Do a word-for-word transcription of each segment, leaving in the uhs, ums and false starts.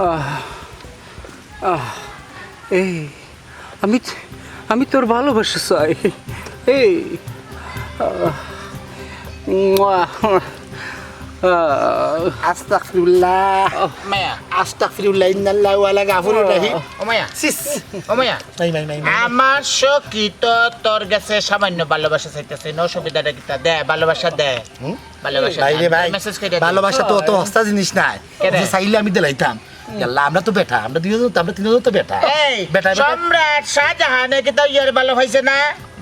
আহ, আহ, এই, আমি, আমি তোর ভালোবাসা চাই। এই, আহ, মুয়া, আহ, আস্তাগফিরুল্লাহ। আহ। মায়া। আস্তাগফিরুল্লাহ, ইন্নাল্লাহু আলা গাফুরুর রাহিম। ও মায়া। সিস। ও মায়া। মাই, মাই, মাই, মাই। আমার সখী তো তোর গেছে সামান্য ভালোবাসা চাইতেছে, অসুবিধাটা কিতা? দে, ভালোবাসা দে। হুম? ভালোবাসা ভাই রে দে। ভাই, মেসেজ করে দে। ভালোবাসা তো অত হস্তা জিনিস নায়। কেনে? যে চাইলে আমি দিলাইতাম। ইয়াল্লা, আমরা তো বেটা, আমরা দুইজন তো, আমরা তিনজন তো বেটা। এই, বেটা, বেটা। সম্রাট শাহজাহানে কিতা ইয়ার ভালো পাইছে না?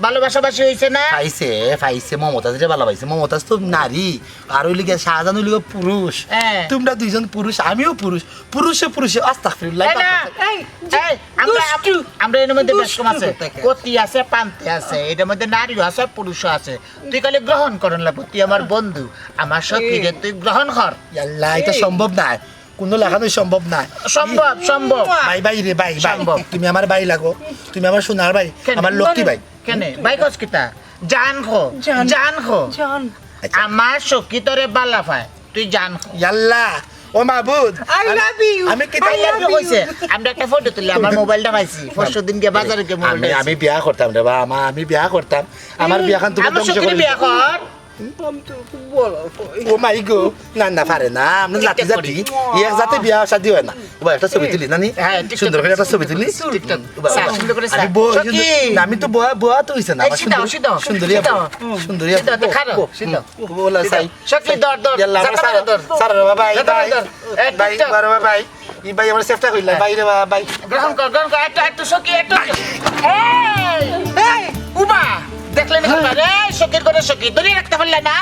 ভালোবাসাবাসি হইছে না? পাইছে, পাইছে, মমতাজরে ভালো পাইছে। মমতাজ তো নারী, আর অইলো গিয়া শাহজাহান অইলো গিয়া পুরুষ। হ্যাঁ। তোমরা দুইজন পুরুষ, আমিও পুরুষ, পুরুষে পুরুষে, আস্তাগফিরুল্লাহ। এই না, এই, এই, আমরা, দুষ্টু। আমরা এর মধ্যে বেশ কম আছে। দুষ্টু কোথাকার। কতি আছে, পান্তে আছে, এটার মধ্যে নারীও আছে, পুরুষও আছে। তুই খালি গ্রহণ করন লাগবো, তুই আমার বন্ধু, আমার সখীরে তুই গ্রহণ কর। ইয়াল্লা, এটা সম্ভব নায়। কোনো লাখানোই সম্ভব নায়। সম্ভব, সম্ভব। ভাই, ভাই রে, ভাই, ভাই। সম্ভব। তুমি আমার ভাই লাগো, তুমি আমার সোনার ভাই, কেনে? আমার লক্ষ্মী ভাই। কেনে? ভাই কস কিতা? জান খো, জান। জান খো। জান। আচ্ছা। আমার সখী তোরে বালা পায়, তুই জান খো। ইয়াল্লা, ও মাবুদ, I আমি, love you। আমি কিতা I love you। কইছে? আমরা একটা ফটো তুলি, আমার মোবাইলটা পাইছি। পরশু দিন গিয়া বাজারে গিয়া মোবাইলটা আমি, পাইছি। আমি বিয়া করতাম রে বা, আমা-, আমি বিয়া করতাম। আমার বিয়াখান তুমি আমার ধ্বংস সখীরে করে বিয়া দিছো। কর। আমি তো খুব বড় হই। ও মাই গো, না, না, পারে না, আমরা জাতি, জাতি। এক জাতে বিয়া শাদি হয় না। ও ভাই, একটা ছবি তুলি, নানি? হ্যাঁ, TikTok সুন্দর করে একটা ছবি তুলি। TikTok। ও ভাই, চা, সুন্দর করে চা। আমি বউ, সখী। না, আমি তো বউয়া, বউয়া তো হইছে না, এই আমার সিধা, সুন্দর, সিধা, সুন্দর ইয়া সিধা। বউ। হুম, সুন্দর ইয়া সিধা, বউ। তো খাড়ো, বউ। সিধা। ও, ওলা সিধা। সাই। সখী, ধর, ধর। ইয়াল্লা, আমার জাতা সারা, ধর। সারা রে বাবা, এই জাতা ভাই। ধর। এই ভাই, TikTok। বাবা, ভাই। এই ভাই, আমার সেফটা কইলা, ভাই রে বাবা, ভাই। গ্রহণ কর, গ্রহণ কর, একটু, একটু সখী, একটু। এই, এই, উবা, দেখলে না, এই সখীর ঘরে সখী, ধরে রাখতে পারলে না?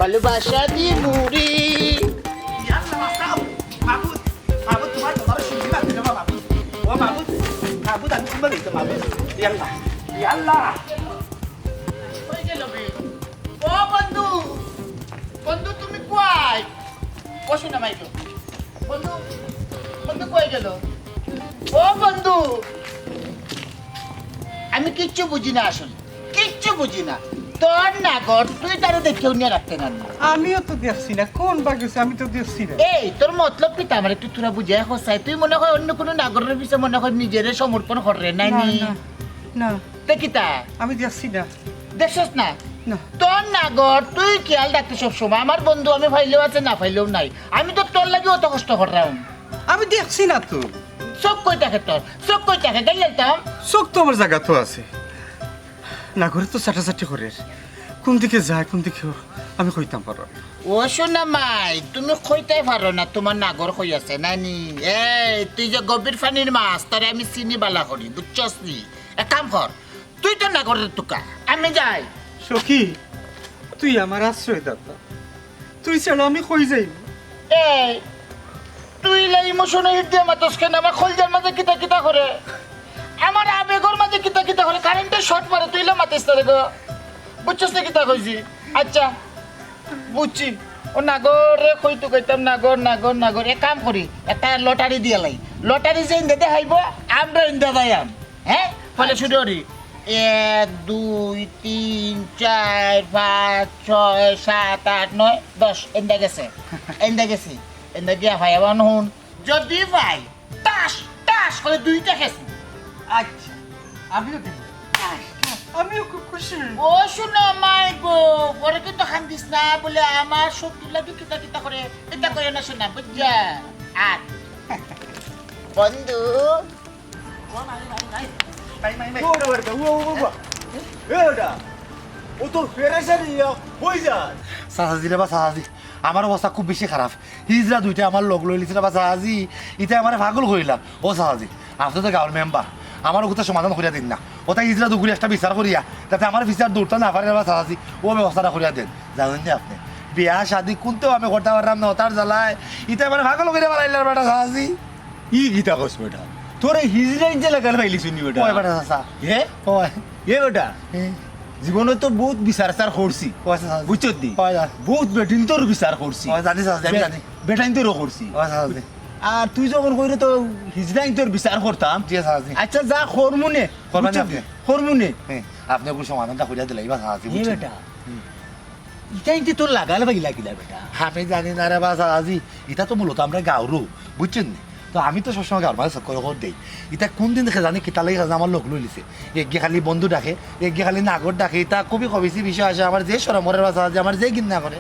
ভালোবাসা দি মুড়ি। মাবুদ, মাবুদ, তোমার, তোমার শুনতে পাচ্ছি না, মাবুদ। ও মাবুদ, মাবুদ, আমি তোমার দিতে মাবুদ। ইয়াল্লা, ইয়াল্লা। কই গেল বে? ও বন্ধু, বন্ধু, তুমি কই? ও শোনা মাইকো। বন্ধু, বন্ধু কই গেল? ও বন্ধু, আমি কিচ্ছু বুঝি না আসলে। কিচ্ছু বুঝি না। তোর নাগর, তুই তারে দেখেও নিয়ে রাখতে না। আমিও তো দেখছি না, কোন বাগেছে, আমি তো দেখছি না। এই, তোর মতলব কিতা আমারে তুই থুড়া বুঝাই কছাই? তুই মনে হয় অন্য কোনো নাগরের পিছে মনে হয় নিজেরে সমর্পণ কররে, নাই না, নি? না, না। তে কিতা? আমি দেখছি না। দেখছস না? না। তোর নাগর, তুই খেয়াল রাখতে সব সময়। আমার বন্ধু আমি পাইলেও আছে, না পাইলেও নাই। আমি তো তোর লাগি অত কষ্ট করলাম। আমি দেখছি না তো। চোখ কই থাকে তোর? চোখ কই থাকে? গাইল যাইতাম। চোখ তো আমার জাগাত আছে। নাগরে তো চাটাচাটি করের। কোন দিকে যায়, কোন দিকে আমি কইতাম পারো না। ও সোনা মাই, তুমি কইতায় পারো না, তোমার নাগর কই আছে, নানি? এই, তুই যে গভীর পানির মাছ, তোরে আমি চিনি বালা করি, বুঝছস নি? এক কাম কর, তুই তো নাগরের তুকা, আমি যাই। সখী, তুই আমার আশ্রয়দাতা। তুই ছাড়া আমি কই যাইমু? এই, তুই ইলা ইমোশনাল হিট দিয়া মাতস কেনে? আমার কইলজার মাঝে কিতা কিতা করে, আমার আবেগর মাঝে কিতা কিতা করে, কারেন্টে শর্ট মারে, তুই ইলা মাতিস না রে গো। বুঝছস না কিতা কইছি? আচ্ছা, বুঝছি। ও নাগরে কই তো কইতাম, নাগর, নাগর, নাগর। এক কাম করি, একটা লটারি দিয়া লাই। লটারি যে ইন্দা দেখাইবো, আমরা ইন্দা যাইয়াম। হ্যাঁ? ফলে শুরু করি। এক, দুই, তিন, চার, পাঁচ, ছয়, সাত, আট, নয়, দশ। এন্দা গেছে। এন্দা গেছি। এন্দা গিয়া ভাই, আবার হুন। যদি ভাই, টাস, টাস করে দুইটা খেছি। আচ্ছা, আমিও দিব। আমিও খুব খুশি হই। ও শুনো, মাই গো, পরে কিন্তু কান্দিস না, বলে আমার সখীর লাগি কিতা কিতা করে, এটা করে না শোনা, বুঝছা? আর বন্ধু। ও মাই, মাই, মাই। মাই, মাই, মাই। ও, ও, ও, ও, ও। এ, ওটা। ও তো ফেরেশানি, ইয়া, হয়ে যায়। চাচাজি রে বা চাচাজি, আমার অবস্থা খুব বেশি খারাপ। হিজড়া দুইটা আমার লগ লইলিছে রে বা চাচাজি, ইতা আমারে পাগল করিলা। ও চাচাজি, আপনি তো গাঁওর মেম্বার, আমার ওগুতা সমাধান করিয়া দিন না। ওটা হিজড়া দুগুরি একটা বিচার করিয়া, যাতে আমার বিচার দূরতা না পারে রে বা চাচাজি, ও ব্যবস্থাটা করিয়া দেন। জানেন নি আপনি, বিয়া শাদি কোনটাও আমি করতে পারলাম না, ওটার জ্বালায়। ইতা আমারে পাগল করিয়া বানাইলার বেটা চাচাজি। ই কিতা কস বেটা? তোরে হিজড়া আনতে লাগাল পাইলিছইন নি বেটা? অয় বেটা চাচা। হে? অয়। এ বেটা, হে। জীবনে তো বউত বিচার আচার করছি। অয় চাচা। বুঝছত নি? অয় দা। বউত বেটিন্তর বিচার করছি। অয় জানি চাচা, আমি বে-, জানি। বেটাইন্তরও করছি। অয় চাচা, জি। আর তুই যখন কইরে তো হিজড়া আনতর বিচার করতাম। জি চাচা, জি। আচ্ছা, যা করমুনে। করবা নি বুঝছত নি? আপনে? করমুনে। হে, আপনে একটু সমাধানটা করিয়া দিলাইবা চাচা, জি, এ বুঝছত নি? বেটা। হুম। ইটা ইনতে তোর লাগাল পাইলা কিলা বেটা? আমি জানি না রে বা চাচাজি, ইটা তো মূলত আমরা গাঁওরউ, বুঝছইন নি? তো আমি তো সবসময় গাঁওর মাঝে চক্কর করি দেই। ইটা কুন দিন দেখে জানি কিতার লাগি জানি আমার লগ লইলিছে। একগে খালি বন্ধু ডাকে, একগে খালি নাগর ডাকে। ইটা খুবই খবিসি বিষয় আছে, আমার যে শরম করে বা চাচাজি, আমার যে ঘিন্না করে।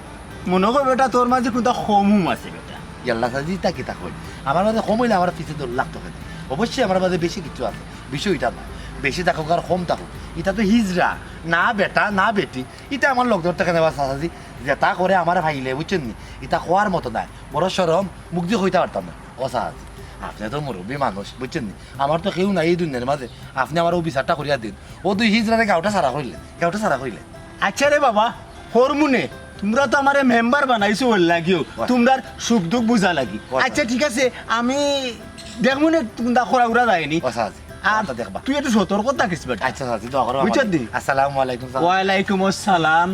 মনো কর বেটা, তোর মাঝে কুনটা কম উম আছে বেটা। ইয়াল্লা চাচাজি, ইটা কিতা কইন? আমার মাঝে কম অইলে আমার পিছে দৌড় লাগতো কেনে? অবশ্যই আমার মাঝে বেশি কিছু আছে, বিষয় ইটা না। বেশি থাকুক আর কম থাকুক, ইটা তো হিজড়া, না বেটা না বেটি। ইটা আমার লগ ধরতে কেনে বা চাচাজি, যেটা করে আমার ভাইলে, বুঝছইন নি? ইটা কওয়ার মতো নায়, বড় শরম, মুখ দি কইতা পারতাম না। ও চাচাজি, আপনে তো মুরব্বি মানুষ, বুঝছইন নি? আমার তো কেউ নাই ই দুনিয়ার মাঝে, আপনে আমার অউ বিচারটা করিয়া দিন। অউ দুই হিজড়ারে গাঁওটা ছাড়া করিলে, গাঁওটা ছাড়া করিলে। আচ্ছা রে বাবা, করমুনে, তুমরা তো আমারে মেম্বার বানাইছো অউ লাগিও, তুমরার সুখ দুখ বুঝা লাগি। আচ্ছা, ঠিক আছে, আমি দেখমুনে কুনটা করা উরা যায়নি। ও চাচাজি, আর দেখবা। তুই একটু সতর্ক থাকিস বেটা। আচ্ছা চাচাজি, দোয়া করো আমার লাগি। বুঝছত নি? আসসালামু আলাইকুম চাচা। ওয়ালাইকুম আসসালাম।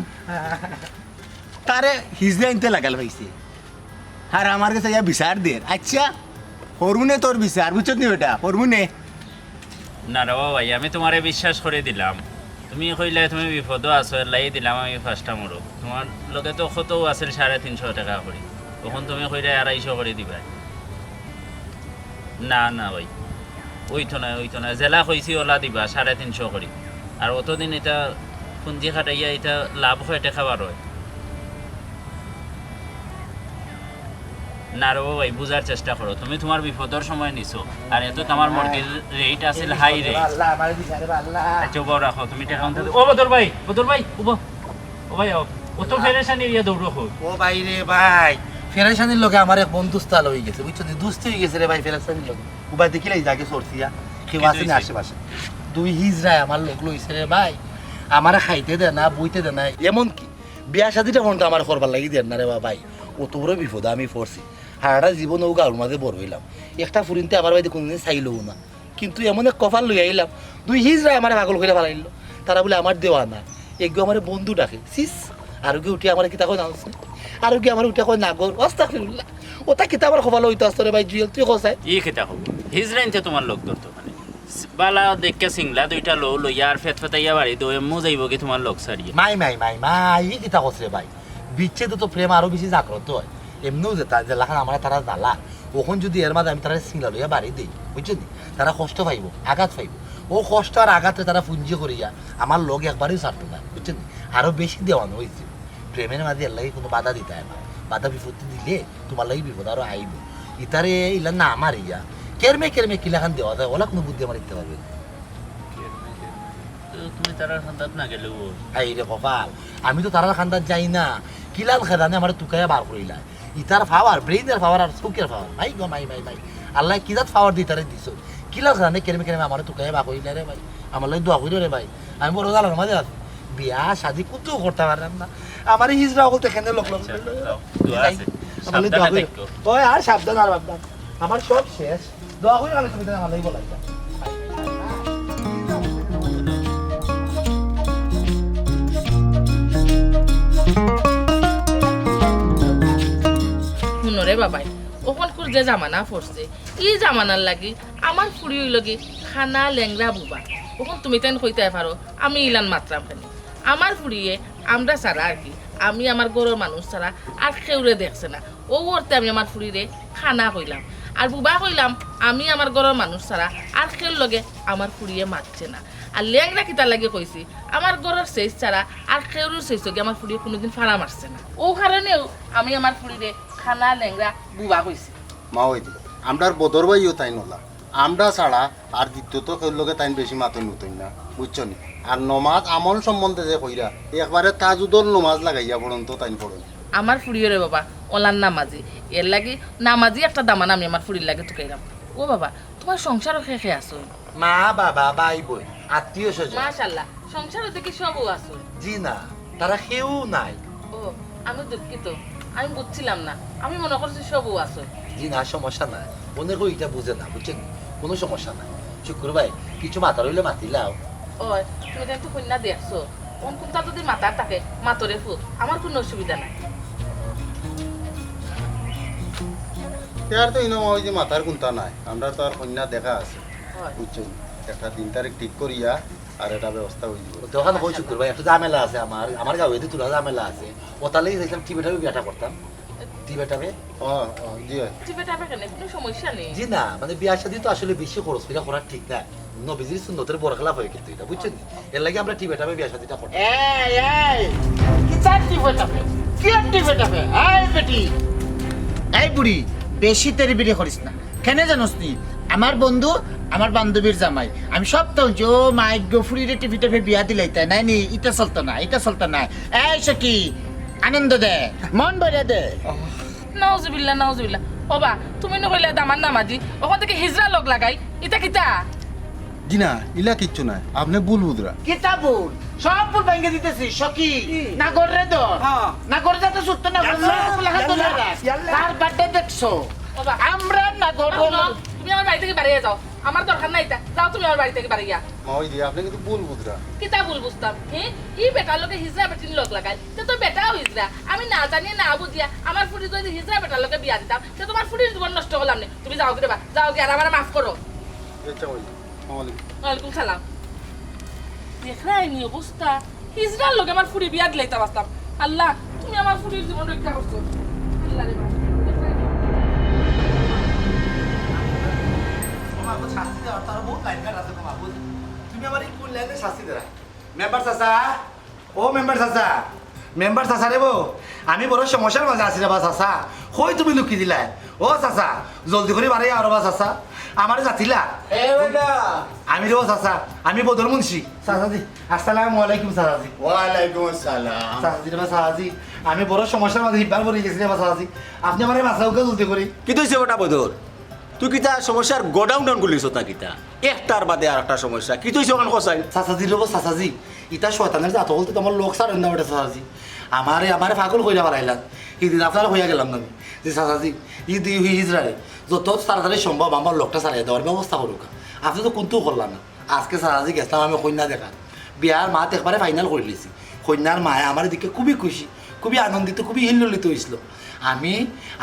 তারে হিজড়া আনতে লাগাল পাইছে। আর আমার গেছে ইয়া বিচার দের। আচ্ছা, করমুনে তোর বিচার, বুঝছত নি বেটা? করমুনে। না রে বাবা ভাই, আমি তুমারে বিশ্বাস করি দিলাম। তুমি কইলায় তুমি বিপদো আছো, এরলাগি দিলাম আমি পাঁচটা মুরগ। তুমার লগে তো কতউ আছিল সাড়ে তিনশো টেকা করি, অখন তুমি কইরায় আড়াইশো করি দিবায়। না, না ভাই, অইতো নায়, অইতো নায়। যেলা কইছি অলা দিবা, সাড়ে তিনশো করি। আর অতদিন ইতা পুঞ্জি খাটাইয়া ইতা লাভ অয়, টেকা বার অয়। না রে বাবা ভাই, বুঝার চেষ্টা করো। তুমি তুমার বিপদর সময় নিছো, আর এত তুমার মুরগির rate আছিল high rate। আল্লাহ, আমার বিচারে আল্লাহ। আচ্ছা, উবাও রাখো, তুমি টেকা আনতে দেও। ও বদর ভাই, বদর ভাই, উবাও। ও ভাই, ও, অত পেরেশানি ইয়া দৌড়ো কই? ও ভাই রে ভাই, পেরেশানির লগে আমার এক বন্ধুস্ত অইগেছে, বুঝছো নি? দুস্তি অইগেছে রে ভাই, পেরেশানির লগে। ও ভাই, দেখিলাই জাগে সরছিয়া, কেউ আছে নি আশেপাশে? দুই হিজড়ায় আমার লগ লইছে রে ভাই, আমারে খাইতে দেয় না, বইতে দেয় না, এমনকি বিয়া শাদিটা পর্যন্ত আমার করবার লাগি দের না রে বা ভাই। অত বড় বিপদো আমি পড়ছি। হারাটা জীবন অউ গাঁওর মাঝে বড় অইলাম, একটা ফুরিন্তে আমার বাড়িত কুনুদিন চাইলউ না, কিন্তু এমন এক কপাল লইয়া আইলাম, দুই হিজড়ায় আমারে পাগল করিয়া ফালাইলো। তারা বুলে আমার দেওয়ানা, একগু আমারে বন্ধু ডাকে, সিস, আরগু উঠি আমারে কিতা কয় জানোস নি? আরগু আমারে উঠি কয় নাগর, আস্তাগফিরুল্লাহ। অটা কিতা আমার কপালো অইতো আস্তে রে ভাই জুয়েল, তুই কছাই? ই কিতা কও? হিজড়াইন্তে তুমার লগ ধরতো কেনে? বালা দেখিয়া সিংলা দুইটা লউ লইয়া আর ফেতফেতাইয়া বাড়ি দেও, এমনেউ যাইবোগি তুমার লগ ছাড়িয়া। মাই, মাই, মাই, মাই, ই কিতা কছ রে ভাই? বিচ্ছেদে তো প্রেম আরো বেশি জাগ্রত অয়। এমনেউ যেতা, যেলাখান আমারে তারা জ্বালা, অখন যুদি এর মাঝে আমি তারারে সিংলা লইয়া বাড়ি দেই, বুঝছো নি? তারা কষ্ট পাইবো, আঘাত পাইবো। অউ কষ্ট আর আঘাতরে তারা পুঞ্জি করিয়া আমার লগ একবারেউ ছাড়তো না, বুঝছো নি? আরো বেশি দেওয়ানো অইছে। প্রেমের মাঝে এরলাগি কুনু বাধা দিতায় না। বাধা বিপত্তি দিলে তুমার লাগি বিপদ আরো আইবো। ইতারে ইলা না মারিয়া কেরমে কেরমে কিলাখান দেওয়া যায়, অলা কুনু বুদ্ধি আমারে দিতে পারবে নি? তো তুমি তারার কান্দাত না গেলেউ অয়। হায় রে কপাল, আমি তো তারার কান্দাত যাই না। কিলান খেদানে আমারে তুকাইয়া বার করিলায়। ইতার power, brain-এর power আর চউখের power। মাই গো মাই, মাই, মাই। আল্লায় কি জাত power দি ইতারে দিছইন। কিলান খেদানে কেরমে কেরমে আমারে তুকাইয়া বার করিলায় রে ভাই। আমার লাগি দোয়া করিও রে ভাই। আমি বড় জ্বালার মাঝে আছি। বিয়া শাদি কুন্তাউ করতাম পারলাম না। আমারে হিজড়া অকলতে কেনে লগ লগ। আচ্ছা, যাও, দোয়া আছে। আমার লাগি দোয়া করিও। সাবধানে থাকিও। ওই আর সাবধান আর বাদ দাও। আমার সব শেষ। দোয়া করিও, আমি তুমি আমার লাগি বলাই যাও। হুনো রে বাবাই, অখনকুর যে জামানা পড়ছে, ই জামানার লাগি আমার ফুড়ি অইলোগি কানা লেংড়া বুবা। অখন তুমি তাইন কইতায় পারো, আমি ইলান মাতরাম কেনে? আমার ফুড়িয়ে আমরা ছাড়া আর কি, আমি আমার ঘরর মানুষ ছাড়া আর কেউরে দেখছে না। অউ অর্থে আমি আমার ফুড়িরে কানা কইলাম। আর বুবা কইলাম, আমি আমার ঘরর মানুষ ছাড়া আর কেউর লগে আমার ফুড়িয়ে মাতছে না। আর লেংড়া কিতার লাগি কইছি, আমার ঘরর শেষ ছাড়া আর কেউর শেষ লগে আমার ফুড়িয়ে কুনুদিন ফাড়া মারছে না। অউ কারণেউ আমি আমার ফুড়িরে কানা লেংড়া বুবা কইছি। মা ওই দিকে, আমরার বদর ভাইও তাইন অলা। আমরা ছাড়া আর দ্বিতীয়ত কেউর লগে তাইন বেশি মাতইন উতইন না, বুঝছো নি? আর নমাজ আমল সম্বন্ধে যে কইরা, একবারে তাজুদর নমাজ লাগাইয়া পড়ইন তো তাইন পড়ইন। আমার ফুড়িও রে বাবা, অলান নামাজি, এরলাগি নামাজি একটা দামান আমি আমার ফুড়ির লাগি তুকাইরাম। ও বাবা, তুমার সংসারো কে কে আছইন? মা, বাবা, ভাই, বইন, আত্মীয় স্বজন। মাশাআল্লাহ, সংসারো দেখি সবউ আছইন। জি না, তারা কেউ নাই। ও, আমি দুঃখিত, আমি বুঝছিলাম না, আমি মনো করছি সবউ আছইন। জি না, সমস্যা নাই। অনেকেউ ইটা বুঝে না, বুঝছইন নি? কোনো সমস্যা নাই। শুক্কুর ভাই, কিছু মাতার অইলে মাতিলাও। ওই, তুমি যেহেতু কইন্যা দেখছো, অখন কুন্তা যদি মাতার থাকে, মাতরে ফুত, আমার কোনো অসুবিধা নাই। ইয়ার তো ইনো ওই যে মাতার কুন্তা নাই, আমরা তো আর কইন্যা দেখা আছে, ওই। বুঝছেন? একটা দিন তারিখ ঠিক করিয়া আর এটা ব্যবস্থা হয়ে যাবে। দোকান হয় শুক্কুর ভাই, একটু ঝামেলা আছে আমার, আমার গাঁওয়ে তো তোরা ঝামেলা আছে। ও তাহলে চাইছিলাম টিপে টাপে বিয়াটা করতাম। টিপে টাপে? ও, ও, জি হয়। টিপে টাপে কেন? কোনো সমস্যা নেই। জি না, মানে বিয়া শাদি তো আসলে বেশি খরচ করিয়া করার ঠিক না। নবীজির সুন্নতের বরখেলাফ হয় কিন্তু এটা, বুঝছেন? এর লাগি আমরা টিপে টাপে বিয়া শাদিটা করতাম। এই, এই, কিতা টিপে টাপে? কি টিপে টাপে? এই বেটি, এই বুড়ি, বেশি তেরিবিরি করিস না। কেনে জানোস নি? আমার বন্ধু, আমার বান্ধবীর জামাই। আমি সব তো যে ও মাইগ্য ফুরিরে টিপে টাপে বিয়া দিলাইতায়। নাই নি, ইটা চলতো না, ইটা চলতো না। এই সখী, আনন্দ দে, মন ভরে দে। নাউজুবিল্লাহ, নাউজুবিল্লাহ। ওবা, তুমি না কইলা দামান নামাজি, অখন থাকি হিজড়া লগ লাগাই, ইতা কিতা? জি না, ইলা কিচ্ছু নাই, আপনি ভুল বুঝরা। কিতা ভুল? সব ভুল ভাঙ্গে দিতেছি, সখী। না গড়রে ধর। না গড় যাতে ছুটতে না পারে, সব ভুল হাত ধরে রাখ। তার বার্থডে দেখছো? ওবা, আমরা না গড় শুনো, তুমি আমার বাড়ি থাকি বাড়িয়া যাও, আমার দরকার নাই ইতা। যাও তুমি আমার বাড়ি থাকি বাড়িয়া। মা ওই দিয়ে আপনি কিন্তু ভুল বুঝরা। কিতা ভুল বুঝতাম? হে, ই বেটার লগে হিজড়া বেটিন লগ লাগাই, তে তো বেটাও হিজড়া। আমি না জানিয়া না বুঝিয়া আমার ফুরি যদি হিজড়া বেটার লগে বিয়া দিতাম, তে তোমার ফুরির জীবন নষ্ট করলাম নে। তুমি যাওগি রেবা, যাওগি, আর আমারে মাফ করো। আচ্ছা ওই, আসসালামু আলাইকুম। ওয়ালাইকুম সালাম। দেখরায় নি অবস্থা, হিজড়ার লগে আমার ফুরি বিয়া দিলাইতাম পারতাম। আল্লাহ, তুমি আমার ফুরির জীবন রক্ষা করছো। আল্লাহ রে বাবা। তোমার এখন শাস্তি দেওয়ার তো আরো বহুত লাইন ঘাট আছে তোমার, বুঝ-, তুমি আমার এই কোন লাইনে শাস্তি দেওয়া? মেম্বার চাচা, ও মেম্বার চাচা, মেম্বার চাচা রে বো, আমি বড় সমস্যার মাঝে আছি রে বা চাচা। কই তুমি লুকি দিলায়? ও চাচা, জলদি করি বাড়ি আও রে বা চাচা, আমারে জাতিলা। এ বেটা। আমি রে ও চাচা, আমি বদর মুন্সি। চাচাজি, আসসালামু আলাইকুম চাচাজি। ওয়ালাইকুম আসসালাম। চাচাজি রে বা চাচাজি, আমি বড় সমস্যার মাঝে হিব্বার পড়ি গেছি রে বা চাচাজি। আপনি আমারে বাঁচাউক্কা জলদি করি। কিতা অইছে বেটা বদর? তুই কিতা সমস্যার গোডাউন ডাউন খুলিস না কিতা? একটার বাদে আর একটা সমস্যা। কিতা অইছে ওখান কসাই? চাচাজি রে বো চাচাজি, ইতা শয়তানের জাত অকলতে তো আমার লগ ছাড়ইন না বেটা চাচাজি। আমারে, আমারে পাগল কইরা ফালাইলা। হিদিন আপনারে কইয়া গেলাম না আমি যে চাচাজি, ই দুই হি-, হিজড়ারে যত তাড়াতাড়ি সম্ভব আমার লগটা ছাড়াইয়া দেওয়ার ব্যবস্থা করউক্কা। আপনি তো কুন্তাউ করলা না। আজকে চাচাজি গেছলাম আমি কইন্যা দেখাত। বিয়ার মাত একবারে ফাইনাল করিলিছি। কইন্যার মায়ে আমারে দেখিয়া খুবই খুশি, খুবই আনন্দিত, খুবই হিল্লোলিত অইছিল। আমি,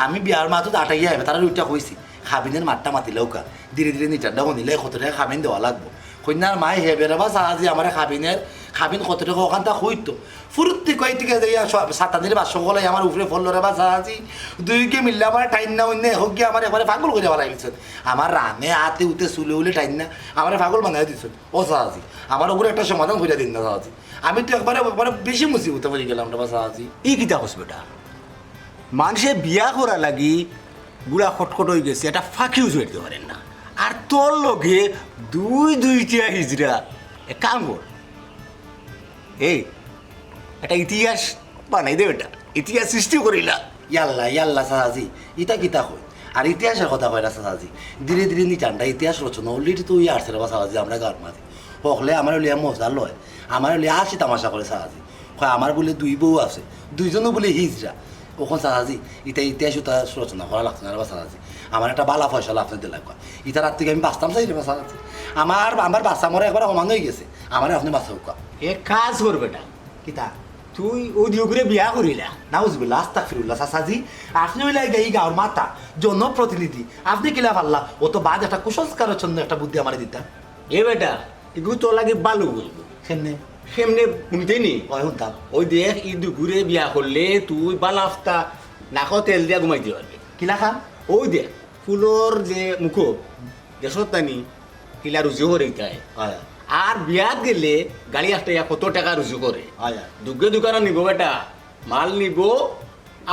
আমি বিয়ার মাত আটাইয়া আইবা, তারারে উল্টা কইছি। কাবিনের মাতটা মাতিলাউক্কা, ধীরে ধীরে নিটান্ডা হুনিলে কত টেকা কাবিন দেওয়া লাগবো। কইন্যার মায়ে হেবে রে বা চাচাজি আমারে কাবিনের, কাবিন কত টেকা ওখানতা কইতো। ফুরুত্তি কই টেকা যাইয়া স-, সাতানির বাক্স গলাই আমার উপরে পড়লো রে বা চাচাজি। দুইগে মিল্লা আমারে টাইন্না উইন্না এখগিয়া আমারে একবারে পাগল করিয়া ফালাইলিছইন। আমার রানে আতে উতে চুলে উলে টাইন্না আমারে পাগল বানাই দিছইন। ও চাচাজি, আমার ওগুলো একটা সমাধান করিয়া দিন না চাচাজি। আমি তো একবারে, একবারে বেশি মুসিবতে পড়ি গেলাম রে বা চাচাজি। ই কিতা কস বেটা? মানষে বিয়া করা লাগি বুড়া খটখট অই গেছে, একটা ফাঁকিও জড়িত পারেন না। আর তোর লগে দুই দুইটা হিজড়া, এক কাম কর, এই একটা ইতিহাস বানাই দে বেটা, ইতিহাস সৃষ্টি করিলা। ইয়াল্লা, ইয়াল্লা চাচাজি, ইতা কিতা কয়? আর ইতিহাসের কথা কয় না চাচাজি। ধীরে ধীরে নিটান্ডা ইতিহাস রচনা already তো অইয়া আসছে রে বা চাচাজি, আমরা গাঁওর মাঝে। হকলে আমারে লইয়া মজা লয়, আমারে লইয়া হাসি তামাশা করে চাচাজি। কয় আমার বুলে দুই বউ আছে, দুইজনও বুলে হিজড়া। অখন চাচাজি, ইতা ইতিহাস উতিহাস রচনা করা লাগতো না রে বা চাচাজি। আমার একটা বালা ফয়সালা আপনে দিলাউক্কা। ইতার আত থাকি আমি বাঁচতাম চাই রে বা চাচাজি। আমার, আমার বাঁচা মরা একবারে সমান অই গেছে, আমারে আপনে বাঁচাউক্কা। এক কাজ কর বেটা, কিতা? তুই ওই দুইগুরে বিয়া করিলা। নাউজুবিল্লাহ, আস্তাগফিরুল্লাহ, চাচাজি, আপনে অইলা গিয়া ই গাঁওর মাথা, জনপ্রতিনিধি, আপনে কিলা পারলা? অত বাদ একটা কুসংস্কারর জন্য একটা বুদ্ধি আমারে দিতা। এ বেটা, ইগু তোর লাগি ভালা অইবো। কেমনে? কেমনে হুনতে নি? অয় হুনতাম। ওই দেখ, ই দুইগুরে বিয়া করলে তুই বালা আফতা নাকো তেল দিয়া ঘুমাইতে পারবে। কিলা খান? ওই দেখ, ফুলর যে মুখো, দেশত নানি, কিলা রুজি করে ইতায়। অয়। আর বিয়াত গেলে গাড়ি একটা ইয়া কত টেকা রুজি করে। অয়। দুগে দুকানো নিবো বেটা, মাল নিবো,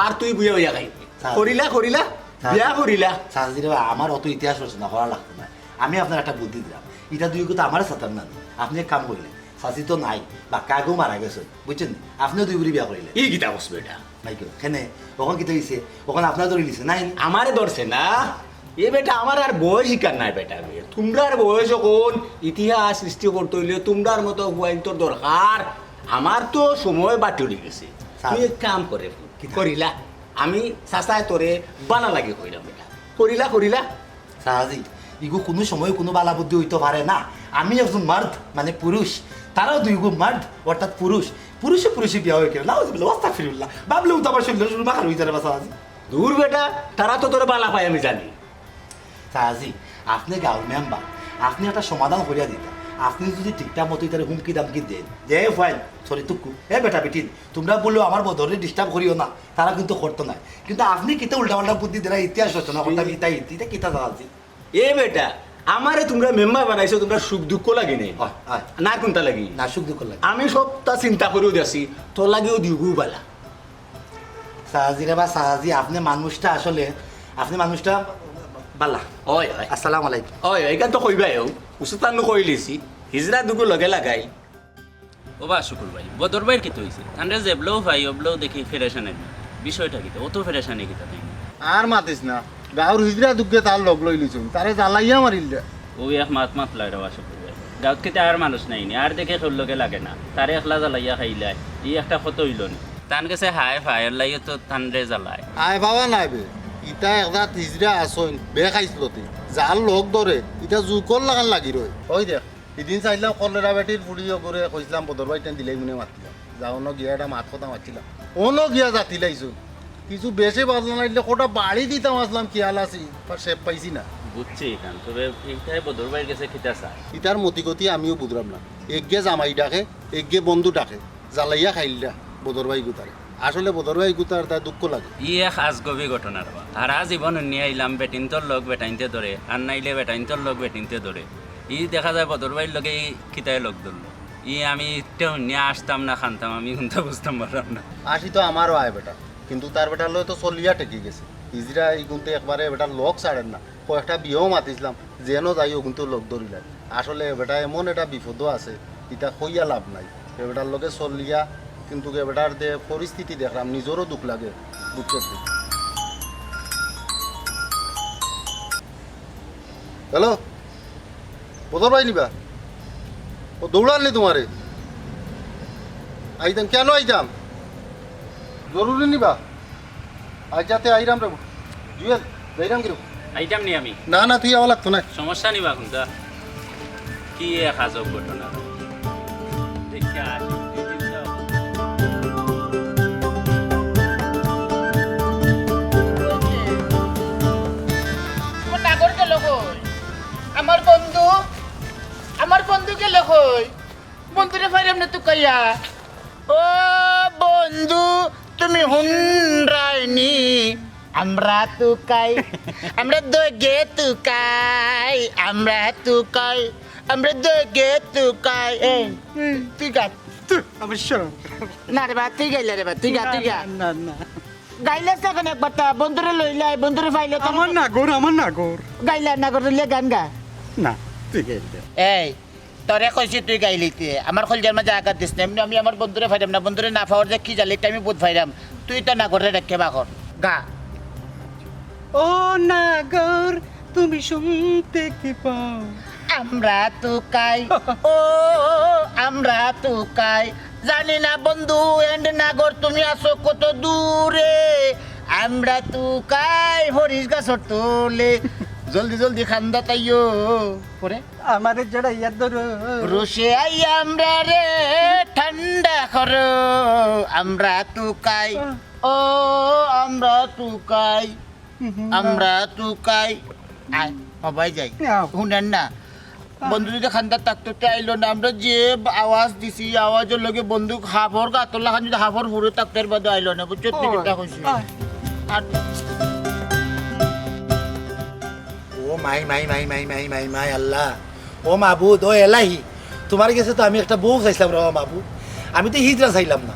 আর তুই বুয়া অইয়া খাইবি। হ্যাঁ। করিলা, করিলা, হ্যাঁ। বিয়া করিলা। চাচাজি রে বা, আমার অত ইতিহাস রচনা করা লাগতো না। আমি আপনারে একটা বুদ্ধি দিলাম। ইতা দুইগু তো আমারে সাতার না। আপনে এক কাম করিলে, চাচি তো নাই, বাক্কা আগেউ মারা গেছে, বুঝছইন নি? আপনেও দুইগুরে বিয়া করিলে। ই কিতা কস বেটা? নাই কেউ। কেনে? অখন কিতা অইছে? অখন আপনারে ধরিলিছে, নাই নি? আমারে ধরছে না। এ বেটা, আমার আর বয়স ইখান নাই বেটা রে। তুমরার বয়স অখন ইতিহাস সৃষ্টি করতে অইলে তুমরার মতো পুয়াইন্তর দরকার। আমার তো সময় বাটে অই গেছে। স্যার। তুই এক কাম করে, কিতা? করিলা। আমি চাচায় তোরে বালা লাগি কইরাম বেটা। করিলা, করিলা। চাচাজি, ইগু কুনু সময় কুনু বালা বুদ্ধি অইতো পারে না। আমি একজন মার্দ, মানে পুরুষ, তারাও দুইগু মার্দ, অর্থাৎ পুরুষ। পুরুষে পুরুষে বিয়া অয় কেনে? নাউজুবিল্লাহ, আস্তাগফিরুল্লাহ। ভাবলেউ তো আমার শরীর মাখার অই যার বা চাচাজি। দূর বেটা, তারা তো তোরে বালা পায় আমি জানি। চাচাজি, আপনে গাঁওর মেম্বার, আপনে একটা সমাধান করিয়া দিতা। আপনে যদি ঠিকঠাক মতো ইতারে হুমকি দামকি দেইন যে, "এ ফুয়াইন, সরি তুক্কু, এ বেটা বেটিন, তুমরা বুলে আমার বদরে disturb করিও না", তারা কিন্তু করতো নায়। কিন্তু আপনে কিতা উল্টা পাল্টা বুদ্ধি দেরা, ইতিহাস রচনা করতাম, ইতা ইতি-, ইতা কিতা চাচাজি? এ বেটা, আমারে তুমরা মেম্বার বানাইছো, তুমরার সুখ দুঃখ লাগি নাই? অয়, অয়। না কুনতা লাগি? না, সুখ দুঃখ লাগি। আমি সবতা চিন্তা করিও দেখছি, তোর লাগিও দিগু বালা। চাচাজি রে বা চাচাজি, আপনে মানুষটা আসলে, আপনে মানুষটা বালা। অয়, অয়। আসসালামু আলাইকুম। অয়, অয়, ইখান তো কইবায়উ। উস্তাদ নু কইলিছি, হিজড়া দুগু লগে লাগাই। ও বা শুকুর ভাই, বদর ভাইর কিতা অইছে? তানরে যেবলাউ পাই, অবলাউ দেখি পেরেশানি। বিষয়টা কিতা? অত পেরেশানি কিতা তাইন? আর মাতিস না, গাঁওর হিজড়া দুগুয়ে তার লগ লইলিছইন, তারে জ্বালাইয়া মারিল দে। অউ এক মাত মাতলায় রে বা শুকুর ভাই। গাঁওত কিতা আর মানুষ নাই নি? আর দেখি কেউর লগে লাগে না, তারে একলা জ্বালাইয়া খাইলায়, ই একটা কথা অইলো নি? তান গেছে হায় পায়, এরলাগিউ তো তানরে জ্বালায়। আয় বাবা নায় বে, ইতা এক জাত হিজড়া আছইন, বেখাইছলতি। যার লগ ধরে, ইতা জুকর লাখান লাগি রয়। অই দেখ, ইদিন চাইলাম কলেরা বেটির ফুড়ি অগুরে, কইছলাম বদর ভাইটাইন দিলাই মুনে মাতিলাম। যাও অনো গিয়া একটা মাত কথা মাতছিলাম। অনো গিয়া জাতিলাইছইন। কিছু বেশি বাজনা নাইলে কটা বাড়ি দিতাম আছলাম খিয়াল আছি, আর শেপ পাইছি না। বুঝছি ইখান, তবে ইতায় বদর ভাইর গেছে কিতা চায়? ইতার মতিগতি আমিও বুঝরাম না। এগিয়ে জামাই ডাকে, এগিয়ে বন্ধু ডাকে, জ্বালাইয়া খাইলরা বদর ভাইগুতারে। আসলে বদর ভাইগুতার তা দুঃখ লাগে। ই এক আজগবি ঘটনা রে বা। হারা জীবন হুনিয়া আইলাম বেটিন্তর লগ বেটাইন্তে ধরে, আর নাইলে বেটাইন্তর লগ বেটিন্তে ধরে। ই দেখা যায় বদর ভাইর লগে ই কিতায় লগ ধরলো। ই আমি ইটা হুনিয়া হাসতাম না কানতাম, আমি কুনতা বুঝতাম পারলাম না। হাসি তো আমারও আয় বেটা, কিন্তু তার বেটার লগে তো চলিয়া ঠেকি গেছে। হিজড়া ইগুন্তে একবারে বেটার লগ ছাড়ের না। কয়েকটা বিয়াও মাতিছলাম, যেনো যাই অগুন্তে লগ ধরিলায়। আসলে এ বেটা এমন একটা বিপদো আছে, ইতা কইয়া লাভ নাই। এ বেটার লগে চলিয়া, কিন্তু এ বেটার যে পরিস্থিতি দেখরাম, নিজরও দুঃখ লাগে, বুঝছস নি? হ্যালো, বদর ভাই নিবা? ও দৌড়ার নি তোমারে? আইতাম, কেনে আইতাম? জরুরি নিবা? আচ্ছা, তে আইরাম রে। জুয়েল, যাইরাম কিরো? আইতাম নি আমি। না, না, তুই আওয়া লাগতো না। সমস্যা নি বা কুনতা? কি এক আজব ঘটনা। দেখিয়া আসি, দিদির তো। আমার নাগর গেল কই? আমার বন্ধু, আমার বন্ধু গেল কই? বন্ধুরে পাইরাম না তুকাইয়া। ও বন্ধু, তুমি হুনরায়নি? আমরা তুকাই, আমরা দগে তুকাই, আমরা তুকাই, আমরা দগে তুকাই। এই, তুই গা। তুই, আমার শরম। না রে বা, তুই গাইলা রে বা, তুই গা, না, তুই গা। না, না, না। গাইলে সেখানে একবার তা, বন্ধুরে লইলাই, বন্ধুরে পাইলে তো আমার নাগর, আমার নাগর। গাইলা নাগর লইলে গান গা। না, তুই গাইলে। এই, তোরে কইছি তুই গাইলিতে, আমার কলজার মাঝে আঘাত দিস না। এমনে আমি আমার বন্ধুরে পাইরাম না, বন্ধুরে না পাওয়ার যে কি জ্বালা, ইটা আমি বুঝ পাইরাম। তুই তো নাগররে ডাকিয়া বার কর, গা। ও নাগর, তুমি শুনতে কি পাও? আমরা তুকাই, ও, আমরা তুকাই। জানি না বন্ধু and নাগর তুমি আছো কত দূরে। আমরা তুকাই হরিশ গাছর তলে। জলদি জলদি খান্দাত আইও। পরে? আমারে জড়াইয়া ধরো। রসে আই আমরা রে ঠান্ডা করো। আমরা তুকাই। ও, আমরা তুকাই। আমরা তুকাই। আয়, হবাই যাই। আও। হুনেন না। বন্ধু যদি খান্দাত থাকতো, তে আইলো না। আমরা যে আওয়াজ দিছি, আওয়াজর লগে বন্দুক হাফর গাতর লাখান যদি হাফর ফুরে থাকতো, এর বাদে আইলো না। বুঝছো? তুই ও, কিতা কইছিস? আয়। আর ও মাই, মাই, মাই, আল্লাহ। ও মাবুদ, ও এলাহি, তোমার গেছে তো আমি একটা বউ চাইছিলাম রে বাবা মাবুদ। আমি তো হিজড়া চাইলাম না।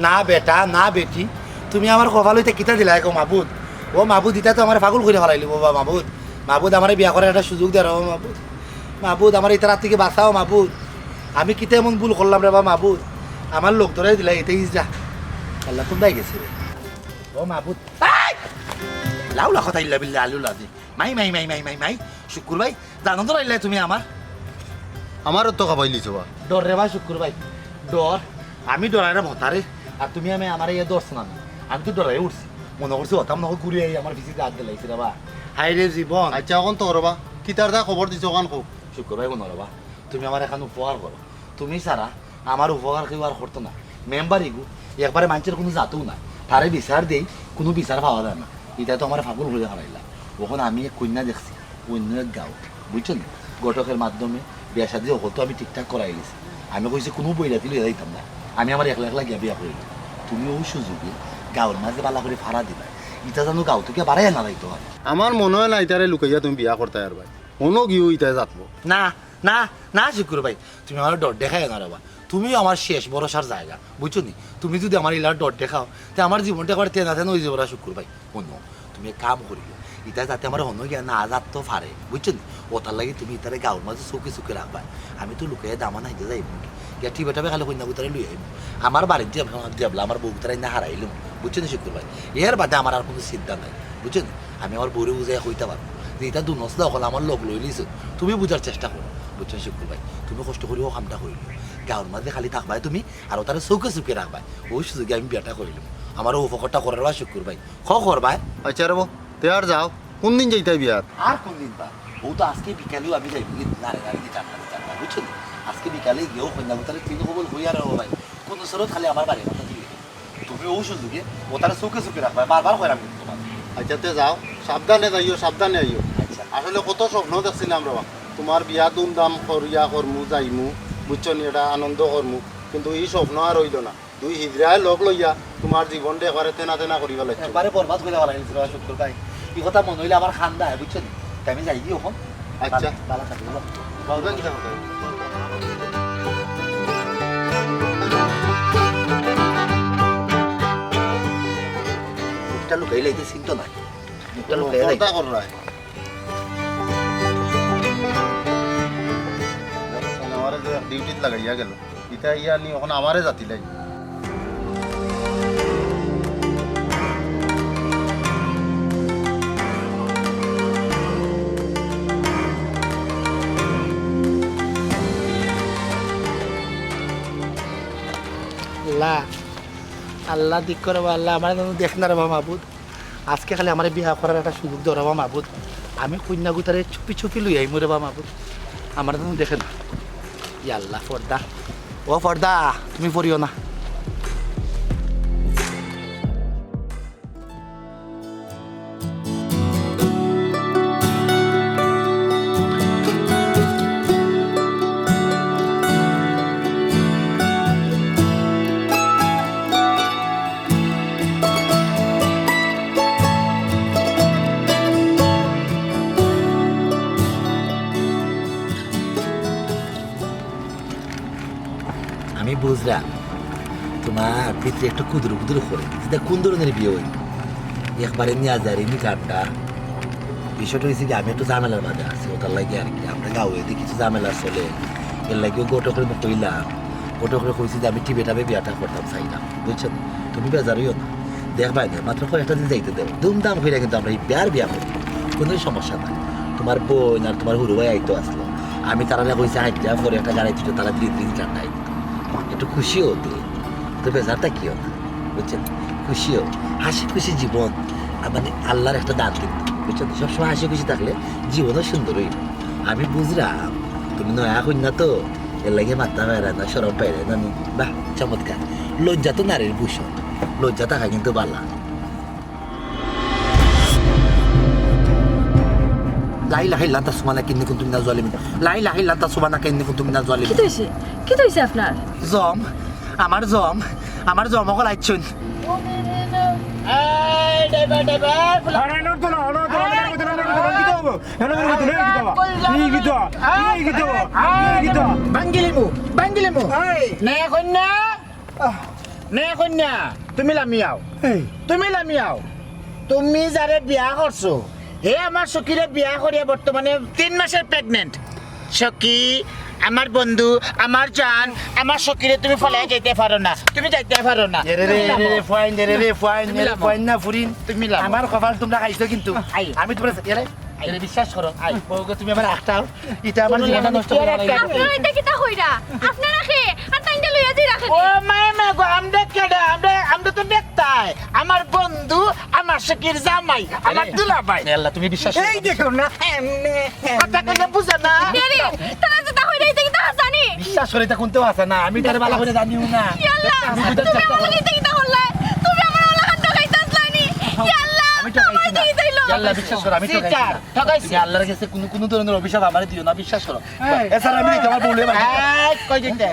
না বেটা, না বেটি, তুমি আমার কপালো ইতা কিতা দিলায় গো মাবুদ। ও মাবুদ, ইতা তো আমারে পাগল করি ফালাইলো বাবা মাবুদ। মাবুদ, আমারে বিয়া করার একটা সুযোগ দে রে বাবা মাবুদ। মাবুদ, আমারে ইতার আত থাকি বাঁচাও মাবুদ। আমি কিতা এমন ভুল করলাম রে বাবা মাবুদ? আমার লগ ধরাই দিলায়, ইতা হিজড়া। আল্লাহ, কুনদায় গেছে রে? ও মাবুদ। আই! লাউলা কথা ইল্লা বিল্লা আলু লাদি। মাই, মাই, মাই, মাই, মাই, মাই। শুক্কুর ভাই, জানো তো পাইলে তুমি আমার? আমারও তো খাবাইলিছো বা। ডর রে বা শুক্কুর ভাই, ডর। আমি ডরাইরাম হতারে, আর তুমি আমি আমারে ইয়ে দোষ না। আমি তো ডরাই উঠছি। মনে করছি হতাম না, ঘুরে আই আমার পিছে হাত দিলাইছি রে বা। হায় রে জীবন। আচ্ছা, অখন তো করবা। কিতার দা খবর দিছো, অখান কও। শুক্কুর ভাই, হুনো রে বা, তুমি আমার একখান উপকার করো। তুমি ছাড়া আমার উপকার কেউ আর করতো না। মেম্বার ইগু একবারে মানষর কুনু জাতও না, তারে বিচার দেই, কুনু বিচার পাওয়া যায় না। ইতায় তো আমারে পাগল করি হালাইলা। অখন আমি এক কইন্যা দেখছি অইন্য এক গাঁও, বুঝছো নি? ঘটকের মাধ্যমে বিয়া শাদি অকল তো আমি ঠিকঠাক করাই লিছি। আমি কইছি কুনু বৈরাতি লইয়া যাইতাম না, আমি আমার একলা একলা গিয়া বিয়া করিলিমু। তুমি অউ সুযোগে গাঁওর মাঝে ভালা করি ফাড়া দিবায়, ইতা যেন গাঁও থাকি বারাইয়া না যাইতো পারে। আমার মনো অয় না ইতারে লুকাইয়া তুমি বিয়া করতায় পারবায়। অনো গিয়াউ ইতায় জাতবো। না, না, না, শুক্কুর ভাই, তুমি আমারে ডর দেখাইও না রে বা। তুমিউ আমার শেষ ভরসার জাগা, বুঝছো নি? তুমি যুদি আমারে ইলা ডর দেখাও, তে আমার জীবনটা একবারে তেনা তেনা অইযিবো রে শুক্কুর ভাই। হুনো, তুমি এক কাম করিও, ইতায় যাতে আমারে হনো গিয়া না জাততো পারে, বুঝছো নি? অতার লাগি তুমি ইতারে গাঁওর মাঝে চউখে চউখে রাখবায়। আমি তো লুকাইয়া দামান আইতে যাইমু, গিয়া টিপে টাপে খালি কইন্যা গুতারে লই আইমু। আমার বাড়িত যে-, যেবলা আমার বউ গুতারে আইনা হারাইলিমু, বুঝছো নি শুক্কুর ভাই? এর বাদে আমার আর কুনু চিন্তা নাই, বুঝছো নি? আমি আমার বউরে বুঝাইয়া কইতা পারমু যে ইতা দুনসলা অকল আমার লগ লইলিছো। তুমি বুঝার চেষ্টা করো, বুঝছো নি শুক্কুর ভাই? তুমি কষ্ট করি অউ কামটা করিলিও। গাঁওর মাঝে খালি থাকবায় তুমি, আর অতারে চউখে চউখে রাখবায়। অউ সুযোগে আমি বিয়াটা করিলিমু। আমার অউ উপকারটা করো রে বা শুক্কুর ভাই। খ করবায়। আচ্ছা রে বা, তে আর যাও, কুনদিন যাইতায় বিয়াত? আর কুনদিন বা? অউ তো আজকে বিকালেউ আমি যাইমু, নাড়ে নাড়ে দি চারটা দি চারটা, বুঝছো নি? আজকে বিকালে গিয়াউ কইন্যা গুতারে তিন কবুল কইয়া রে বা ভাই, কুনু সুরত খালি আমার বাড়ির মাঝে দিও। তুমি অউ সুযোগে অতারে চউখে চউখে রাখবায়, বারবার কইরাম কিন্তু তুমারে। আচ্ছা, তে যাও, সাবধানে যাইও, সাবধানে আইও। আচ্ছা। আসলে কত স্বপ্ন দেখছিলাম রে বা, তুমার বিয়া ধুমধাম করিয়া করমু, যাইমু, বুঝছো নি, এটা আনন্দ করমু, কিন্তু ই স্বপ্ন আর অইলো না। দুই হিজড়ায় লগ লইয়া তুমার জীবনটা একবারে তেনা তেনা করি ফালাইছো। একবারে বরবাদ করি ফালাইছো রে শুক্কুর ভাই। ই কথা মনো অইলে আমার কান্দা আয়, বুঝছো নি? তে আমি যাইগি অখন। আচ্ছা। ভালা, ভালা থাকিও। বলবেন কিতা কথা? মুখটা লুকাইলে ইতা চিনতো না। মুখটা লুকাইয়া যাই। পর্দা কররায়। আমারে যে ডিউটিত লাগাইয়া গেল। ইতা ইয়া নি অখন আমারে জাতি লাগি। আল্লাহ, আল্লাহ দিক করো আল্লাহ, আমারে যেন দেখ না রে বা মাবুদ। আজকে খালি আমারে বিয়া করার একটা সুযোগ দেও রে বা মাবুদ। আমি কইন্যা গুতারে চুপি চুপি লই আইমু রে বা মাবুদ। আমারে যেন দেখে না। ইয়া আল্লাহ, পর্দা। ও পর্দা, তুমি পড়িও না। আমি বুঝরাম, তুমার ভিতরে একটু কুদুর কুদুর করে। ইটা কুন ধরনের বিয়া অইল? একবারে নিয়া যায় রে নি ঠান্ডা। বিষয়টা অইছে কি, আমি একটু ঝামেলার মাঝে আছি, অটার লাগি আর কি। আমরা গাঁওয়ে দি কিছু ঝামেলা চলে, এর লাগিও ঘটকরে মুখ কইলাম। ঘটকরে কইছি যে আমি টিপে টাপে বিয়াটা করতাম চাইলাম, বুঝছো নি? তুমি বেজার অইও না, দেখবায় নে, মাত্র কয়েকটা দিন যাইতে দেও, ধুমধাম কইরা কিন্তু আমরা ই বিয়ার বিয়া করি, কুনু সমস্যা নাই। তুমার বইন আর তুমার হুরু ভাই আইতো আছলো, আমি তারারে কইছি, আইতে পরে একটা গাড়ি দিতে, তারা দিন দিন ঠান্ডা আইতো, একটু খুশি অও তে, তো বেজার থাকিও না, বুঝছো নি? খুশি অও, হাসি খুশি জীবন, আর মানে আল্লার একটা দান কিন্তু, বুঝছো নি? সবসময় হাসি খুশি থাকলে জীবনও সুন্দর অইব। আমি বুঝরাম, তুমি নয়া কইন্যা তো, এর লাগি মাততা পাররায় না, শরম পাইরায় না নি? বাহ, চমৎকার। লজ্জা তো নারীর ভূষণ, লজ্জা থাকা কিন্তু বালা। লা ইলাহা ইল্লা আনতা সুবহানাকা ইন্নী কুনতু মিনাজ জালিমিন। লা ইলাহা ইল্লা আনতা সুবহানাকা ইন্নী কুনতু মিনাজ জালিমিন। কিতা অইছে? কিতা অইছে আপনার? জম, আমার জম, আমার জম অকল আইছইন। এই, ড্রাইভার, ড্রাইভার, ফুলা। আরে, নড়তো না, নড়তো না, নড়তো না, নড়তো না, কিতা অইবো? ভাঙ্গিলিমু, ভাঙ্গিলিমু। এই। নে কইন্যা, নে কইন্যা, তুমি লামি আও। এই। তুমি লামি আও। তুমি যারে বিয়া করছো, হে আমার সখীরে বিয়া করিয়া বর্তমানে তিন মাসের pregnant। সখী, আমার বন্ধু, আমার জান, আমার সখীরে তুমি ফালাইয়া যাইতায় পারো না, তুমি যাইতায় পারো না। এরে রে, এরে রে, ফাইন, এরে রে, ফাইন, তুমি এরে লামো। ফাইন না ফুরিন। তুমি লামো। আমার কপাল তুমরা খাইছো কিন্তু। আই। আমি তুমরা, এরে, আই। এরে বিশ্বাস করো। আই। বউগো, তুমি আমার আখটাও। ইটা আমার জীবনটা নষ্ট করি ফালাইছো। আপনারা ইটা কিতা কইরা? আপনারা কে? আর তাইনরে লইয়া যাইরা কেনে? ও মাই মা গো, আমরা কেডা? আমরা, আমরা তো বেক্তা। আয়, আমার বন্ধু, আমার সখীর জামাই, আমার দুলাভাই। এ আল্লাহ, তুমি বিশ্বাস করো এই না। দেখো না, এমনে, কথা এমনে। কইলে বুঝো না? এরে, তারা যেটা কইরা ইতা কিতা হাছানি? বিশ্বাস করো, ইতা কুন্তা হাছা না। আমি তারে ভালা করি জানিও না। ইয়া আল্লাহ, আমি বুঝার তুমি চেষ্টা আমার করি। লগে ইতা কিতা করলায়? তুমি আমার অলাখান ঠকাইতাছ লাইনি। ইয়া আল্লাহ, আমি ঠকাইছি আমার না। ইতা কিতা অইলো? ইয়া আল্লাহ, বিশ্বাস করো, আমি ঠকাইছি না। ঠকাইছি। তুমি আল্লাহর গেছে কুনু, কুনু ধরনের অভিশাপ আমারে দিও না, বিশ্বাস করো। এই। এছাড়া আমি তোমার বউলে এই, কই দিতে?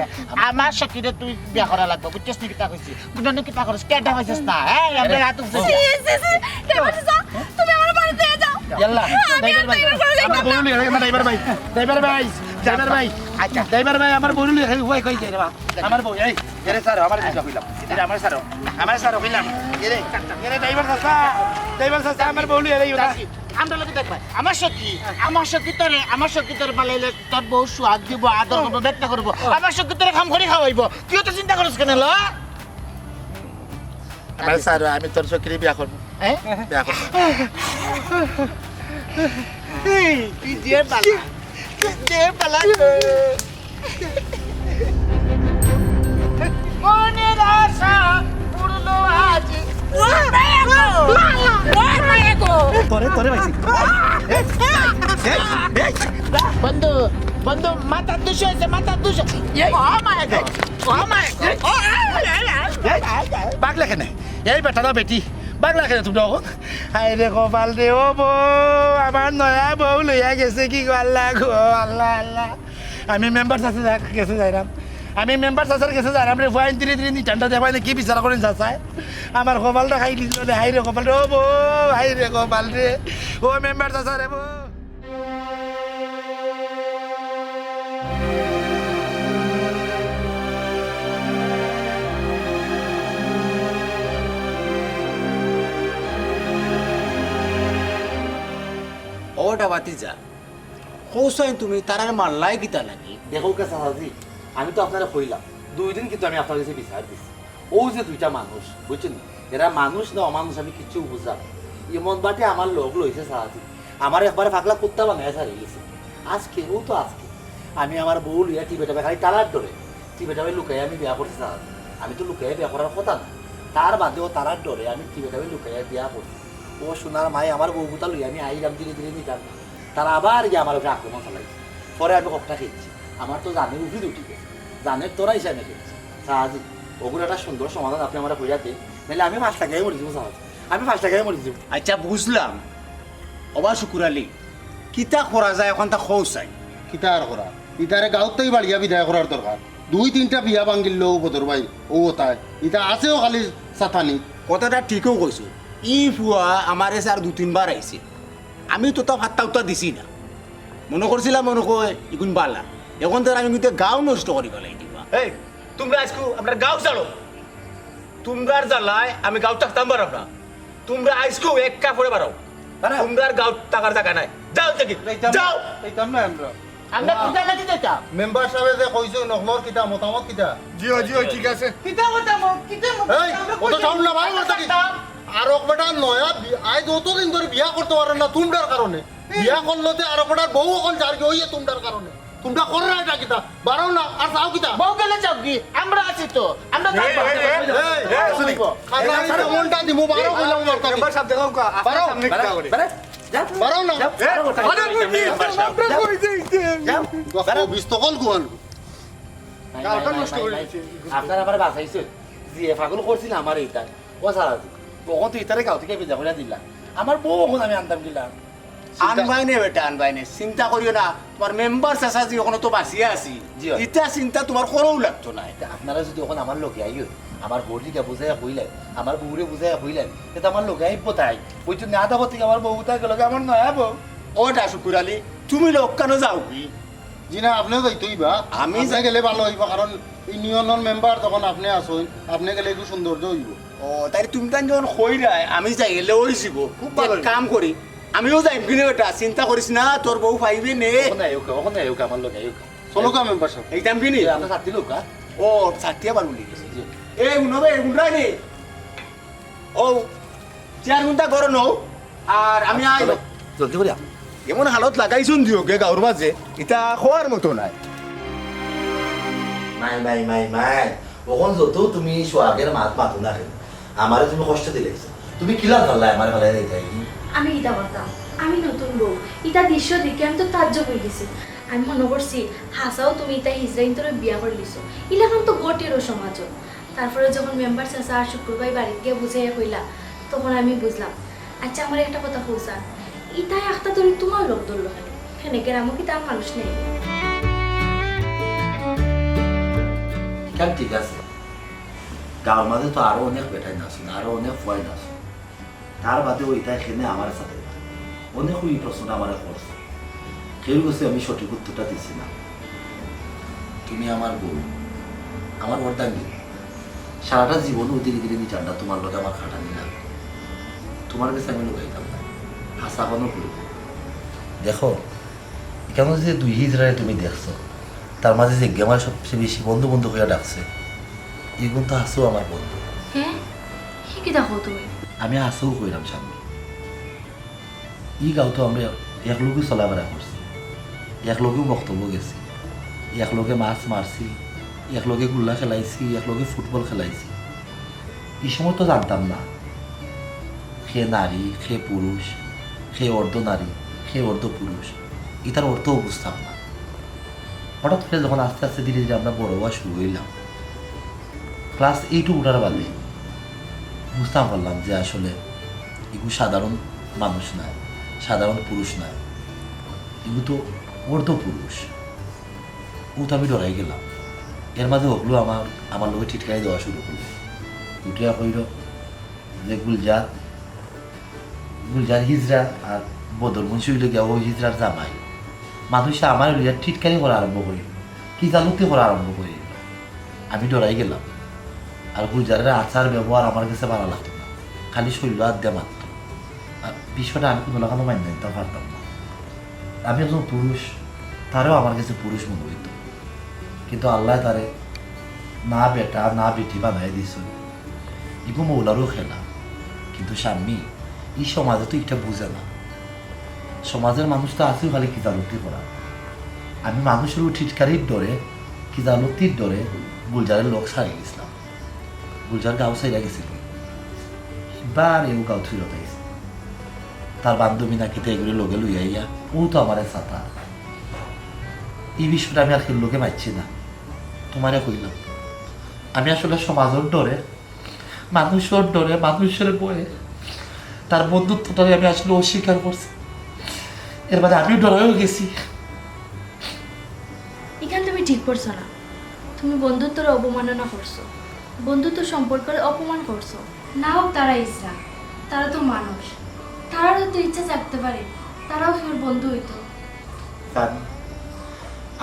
আমার সখীরে তুই বিয়া করা লাগবো, বুঝছস নি কিতা কইছি? বুঝছস নি কিতা করস? কেডা পাইছস না? এই, আমরা রাত উঠছে। ছি, ছি, ছি, ড্রাইভার চাচা, তুমি আমার বাড়িত নিয়া যাও। ইয়াল্লা। আমি আর ড্রাইভার ভাই। ড্রাইভার করে যাইতাম আমার বউ না। লইয়া গেছে, ড্রাইভার ভাই। ড্রাইভার ভাই, ড্রাইভার ভাই। আচ্ছা। ড্রাইভার ভাই, আমার বউ লইয়া গেছে, উপায় কই যায় রে বা? আমার বউ, এই, এরে স্যার, আমার বউ কইলাম। এরে আমার স্যার, আমার স্যার কইলাম। এরে, এরে ড্রাইভার চাচা, ড্রাইভার চাচা, আমার বউ লইয়া গেছে। আমরা লোকে দেখবা, আমার সখী, আমার সখী তোরে, আমার সখী তোরে বালাইলে তোর বউ সুয়াগ দিব, আদর করবো, বেটনা করবো। আমার সখী তোরে কাম করি খাওয়াইবো। তুইও তো চিন্তা করস কেনে লো? আমার স্যার, আমি তোর সখীরে বিয়া করবো। হ্যাঁ? বিয়া করবো। এই, কি যে বালা, কি যে বালা গো। মনের আশা পূর্ণ আজ। ও মায়া গো, ও মায়া গো। তোরে, তোরে পাইছি। এই, এই, এই। বন্ধু, বন্ধু, মাথার দুষ হয়েছে, মাথার দুষ। এই, ও মায়া গো, ও মায়া গো। ও, আয়, আয়, আয়, আয়, আয়, আয়। পাগলা কেন? এই বেটা না বেটি, পাগলা কেন তুমি তখন? হায় রে কপাল রে, ও বউ, আমার নয়া বউ লইয়া গেছে কি গো আল্লাহ গো, আল্লাহ, আল্লাহ। আমি মেম্বার চাচার গেছে যাইরাম, আমি মেম্বার চাচার গেছে যাইরাম রে, ফুয়াইন তিরি তিরি নিটানটা দেবাই না, কি বিচার করেন চাচায়? আমার কপালটা খাই দিল রে, হায় রে কপাল রে, ও বউ, হায় রে কপাল রে, ও মেম্বার চাচা রে বউ। ওটা বাতিজা, কৌসাইন তুমি তারার মারলাই কিতা লাগি? দেখো কে চাচাজি, আমি তো আপনারে কইলাম, দুই দিন কিন্তু আমি আপনার গেছে বিচার দিছি। ও যে দুইটা মানুষ, বুঝছেন নি? এরা মানুষ না অমানুষ আমি কিচ্ছু বুঝলাম না। এমন বাটে আমার লগ লইছে চাচাজি, আমার একবারে পাগলা কুত্তা বানাইয়া ছাড়ি গেছে। আজকে, ও তো আজকে, আমি আমার বউ লইয়া টিপে টাপে খালি তারার ডরে, টিপে টাপে লুকাইয়া আমি বিয়া করছি চাচাজি। আমি তো লুকাইয়া বিয়া করার কথা না, তার বাদেও তারার ডরে আমি টিপে টাপে লুকাইয়া বিয়া করছি। ও সোনার মাই আমার বউ গুতা লইয়া আমি আইলাম ধীরে ধীরে নিতাম, তারা আবার গিয়া আমার উপরে আক্রমণ চালাইছে। পরে আমি ককটা খেয়েছি, আমার তো জানের উফিদ উঠি গেছে, জানের তোরা হিসাবে খেয়েছি। চাচাজি, ওগুলো একটা সুন্দর সমাধান আপনি আমার কইরা দেন, নাহলে আমি পাঁচ টাকায় মরি যাবো চাচাজি, আমি পাঁচ টাকায় মরি যাবো। আচ্ছা, বুঝলাম। ওবা শুকুর আলী, কিতা করা যায় অখন তা কও চাই। কিতা আর করা? ইতারে গাঁওত থাকি বাড়িয়া বিদায় করার দরকার। দুই তিনটা বিয়া ভাঙ্গিল ও বদর ভাই, ও তাই। ইতা আছেও খালি সাতানি। কথাটা ঠিকও কইছো। ই ফুয়া আমার এসে আর দুই তিনবার আইছে। আমি তো তা ফাত্তা উত্তা দিছি না। মনো করছিলাম মনো কয় ইগুন বালা। অখন তার আমি কিন্তু গাঁও নষ্ট করি ফালাই দিবা। এই, তুমরা আইজকু আমরার গাঁও ছাড়ো। তুমরার জ্বালায় আমি গাঁওত থাকতাম পাররাম না। তুমরা আইজকু এক কাপড়ে বারও। বারও। তুমরার গাঁওত থাকার জাগা নাই। যাও থাকি। যাইতাম না, যাও। যাইতাম না আমরা। আমরা কিতা লাগি যাইতাম? মেম্বার সাবে যে কইছইন, অকলর কিতা মতামত কিতা? জি অয়, জি অয়, ঠিক আছে। কিতা মতামত? কিতা মতামত? এই, আমরা অত কইছি। সাউন্ড না, বারও আমরা থাকি। থাকতাম। আরক বেটা নয়া বি-, আইজ অতদিন ধরি বিয়া করতে পারে না তুমরার কারণে। বিয়া করলো তে আরক বেটার বউ অখন যারগি অইয়ে তুমরার কারণে। তুমরা করো না ইটা কিতা? বারও না, আর যাও কিতা? বউ গেলে যাও কি? আমরা আছি তো, আমরা এই, থাকবো। এই, এই, এই, এই, এই, শুনি। খানা এই, এই, এই, মনটা দিমু, বারও এই, কইলাম এই, না, মেম্বার সাব, দেখো, কা-, আপনার বারও। সামনে কিতা করে? বারও। যাও। বারও না। যাও, এই, বারও। আরে, কই কি? Member sub. আমরা কই যাইতে? যাও। বারও। বিস্তকল গুয়ান। ভাই, ভাই, গালটা ভাই, নষ্ট ভাই, করে ভাই। দিছে। আপনারা আমারে বাঁচাইছেন। জি, এ পাগল করছিল আমারে ইটা। ও সারা, তখন তো ইতারে গাঁও থাকি বিদায় করিয়া দিলা। আমার বউ অখন আমি আনতাম কিলা? চিন্তা আনবায় নে বেটা, আনবায় নে। চিন্তা করিও না। তুমার মেম্বার চাচাজি অখনো তো বাঁচিয়া আছি। জি অয়। ইতা চিন্তা তুমার করও লাগতো নায়। তে আপনারা যুদি অখন আমার লগে আইও, আমার বউরে বুঝাইয়া কইলাইন, আমার বউরে বুঝাইয়া কইলাইন, তে তো আমার লগে আইবো তাই। ওই জন্য আধা পথ থাকি আমার বউ উঠা গেল, আমার নয়া বউ। ও ডা শুকুর আলী, তুমি লোক কেন যাও কি? জি না, আপনেও যাইতে অইবা। আমি আপনে যা- গেলে ভালো অইবা, কারণ ইউনিয়নর মেম্বার যখন আপনে আছইন, আপনে গেলে একটু সৌন্দর্য অইবো। ও, তাইলে তুমি তাইন যখন কইরায়, আমি যাই গেলে অইযিবো। খুব ভালো এক অইবো। কাম করি, আমিও যাইমু কিনে বেটা, চিন্তা করিস না, তোর বউ পাইবে নে। অখন আইউক্কা, অখন আইউক্কা, আমার লগে আইউক্কা। চলো কা মেম্বার সাব। এইতাম কিনি? এ, আমরা ছাত্তি লোক, হ্যাঁ? ও, ছাত্তি আবার উলি গেছে। জি। এ, উনো বে, উনরাই নে। ও, চেয়ার গুনতা গরম নও। আর আমি আই। চলো, জলদি করিয়া। এমন হালত লাগাইছইন দিও গে গাঁওর মাঝে, ইতা কওয়ার মতো নায়। মাই, মাই, মাই, মাই। অখন যত তুমি সোহাগের মাত মাতো না কেনে, আমারে তুমি কষ্ট দিলাইছো। তুমি কিলা পারলায় আমারে ফালাইয়া যাইতায়? আমি ইতা করতাম, আমি নতুন বউ, ইতা দৃশ্য দেখি আমি তো তাজ্জব অই গেছি। আমি মনো করছি হাছাউ তুমি ইতা হিজড়া ইন্তরে বিয়া করিলিছো, ইলাখান তো ঘটেরও সমাজো। তারপরে যখন মেম্বার চাচা আর শুক্কুর ভাই বাড়িত গিয়া বুঝাইয়া কইলা, তখন আমি বুঝলাম। আচ্ছা, আমারে একটা কথা কও ছাইন, ইতায় আখতা ধরি তুমার লগ ধরলো কেনে? কেনে, গ্রামো কিতা আর মানুষ নাই? ইখান ঠিক আছে, গাঁওর মাঝে তো আরো অনেক বেটাইন আছইন, আরো অনেক ফুয়াইন আছইন, তার বাদেও ইতায় কেনে আমারে ছাড়ে না? অনেকেউ ই প্রশ্নটা আমারে করছে। কেউর গেছে আমি সঠিক উত্তরটা দিছি না। তুমি আমার বউ, আমার অর্ধাঙ্গিনী। সারাটা জীবনও ধীরে ধীরে বিচারটা তুমার লগে আমার খাটানি লাগবো। তুমার গেছে আমি লুকাইতাম না, হাছা অখনো কইমু। দেখো, ইখানো যে দুই হিজড়ারে তুমি দেখছো, তার মাঝে যেগু আমারে সবচেয়ে বেশি বন্ধু বন্ধু কইয়া ডাকছে, ইগুন তো হাছাউ আমার বন্ধু। হ্যাঁ, হে কিতা কও তুমি? আমি হাছাউ কইরাম শাম্মী। ই গাঁওত তো আমরা একলগে চলাফেরা করছি, একলগে মক্তবো গেছি, একলগে মাছ মারছি, একলগে গুল্লা খেলাইছি, একলগে ফুটবল খেলাইছি। ই সময় তো জানতাম না কে নারী, কে পুরুষ, কে অর্ধ নারী, কে অর্ধ পুরুষ, ইতার অর্থও বুঝতাম না। হঠাৎ করি যখন আস্তে আস্তে ধীরে ধীরে আমরা বড় অওয়া শুরু অইলাম, ক্লাস এইটও উঠার বাদে বুঝতাম পারলাম যে আসলে ইগু সাধারণ মানুষ নায়, সাধারণ পুরুষ নায়, ইগু তো অর্ধ পুরুষ। অউ তো আমি ডরাই গেলাম। এর মাঝে হকলউ আমার, আমার লগে টিটকারি দেওয়া শুরু করলো। উঠিয়া কইলো যে গুলজার, গুলজার হিজড়া আর বদর মুন্সি অইলো গিয়া অউ হিজড়ার জামাই। মানুষে আমারে লইয়া টিটকারি করা আরম্ভ করিল, কিজালতি করা আরম্ভ করিল। আমি ডরাই গেলাম। আর গুলজারের আচার ব্যবহার আমার গেছে ভালা লাগতো না, খালি শইল্লো আত দিয়া মাততো। আর বিষয়টা আমি কুনু লাখানো মাইন্না নিতাম পারতাম না। আমি একজন পুরুষ, তারেও আমার গেছে পুরুষ মনে অইতো, কিন্তু আল্লায় তারে না বেটা না বেটি বানাই দিছইন। ইগু মৌলারও খেলা। কিন্তু শাম্মী, ই সমাজে তো ইটা বুঝে না। সমাজর মানুষ তো আছেউ খালি কিজালতি করা। আমি মানুষর টিটকারির ডরে, কিজালতির ডরে গুলজারর লগ ছাড়ি দিছলাম। গুলজার গাঁও ছাড়িয়া গেছিল। বারে অউ গাঁওত ফিরত আইছে। তার বান্ধবী না কিতা এগুরে লগে লইয়া আইয়া, অউ তো আমারে ছাতা। ই বিষয়টা আমি আর কেউর লগে মাতছি না, তুমারে কইলাম। আমি আসলে সমাজর ডরে, মানুষর ডরে, মানুষর ভয়ে তার বন্ধুত্বটারে আমি আসলে অস্বীকার করছি। এর বাদে আমিও ডরাইও গেছি। ইখান তুমি ঠিক করছো না। তুমি বন্ধুত্বরে অবমাননা করছো, বন্ধুত্ব সম্পর্করে অপমান করছো। না হোক তারা হিজড়া, তারা তো মানুষ, তারারও তো ইচ্ছা জাগতে পারে, তারাও কেউর বন্ধু অইতো। জানি,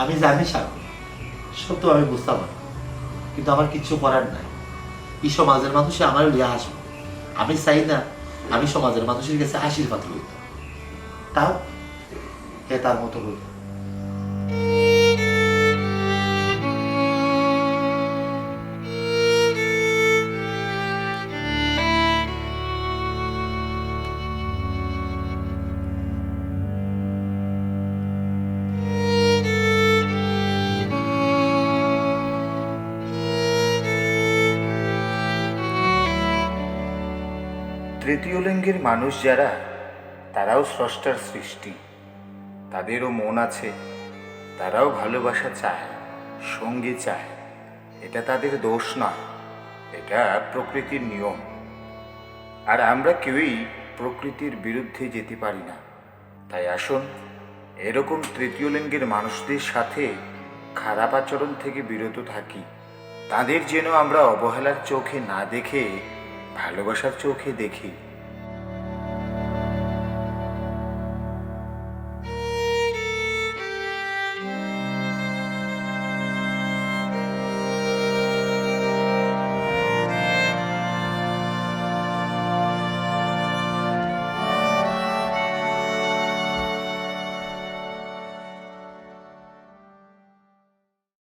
আমি জানি শাম্মী, সব তো আমি বুঝতাম না, কিন্তু আমার কিচ্ছু করার নাই। ই সমাজর মানুষে আমারে লইয়া হাসবো। আমি চাই না আমি সমাজর মানুষর গেছে হাসির পাত্র অইতাম। তাও হে তার মতো অইল। তৃতীয় লিঙ্গের মানুষ যারা, তারাও স্রষ্টার সৃষ্টি। তাদেরও মন আছে, তারাও ভালোবাসা চায়, সঙ্গী চায়। এটা তাদের দোষ নয়, এটা প্রকৃতির নিয়ম। আর আমরা কেউই প্রকৃতির বিরুদ্ধে যেতে পারি না। তাই আসুন, এরকম তৃতীয় লিঙ্গের মানুষদের সাথে খারাপ আচরণ থেকে বিরত থাকি। তাদের যেন আমরা অবহেলার চোখে না দেখে ভালোবাসার চোখে দেখি।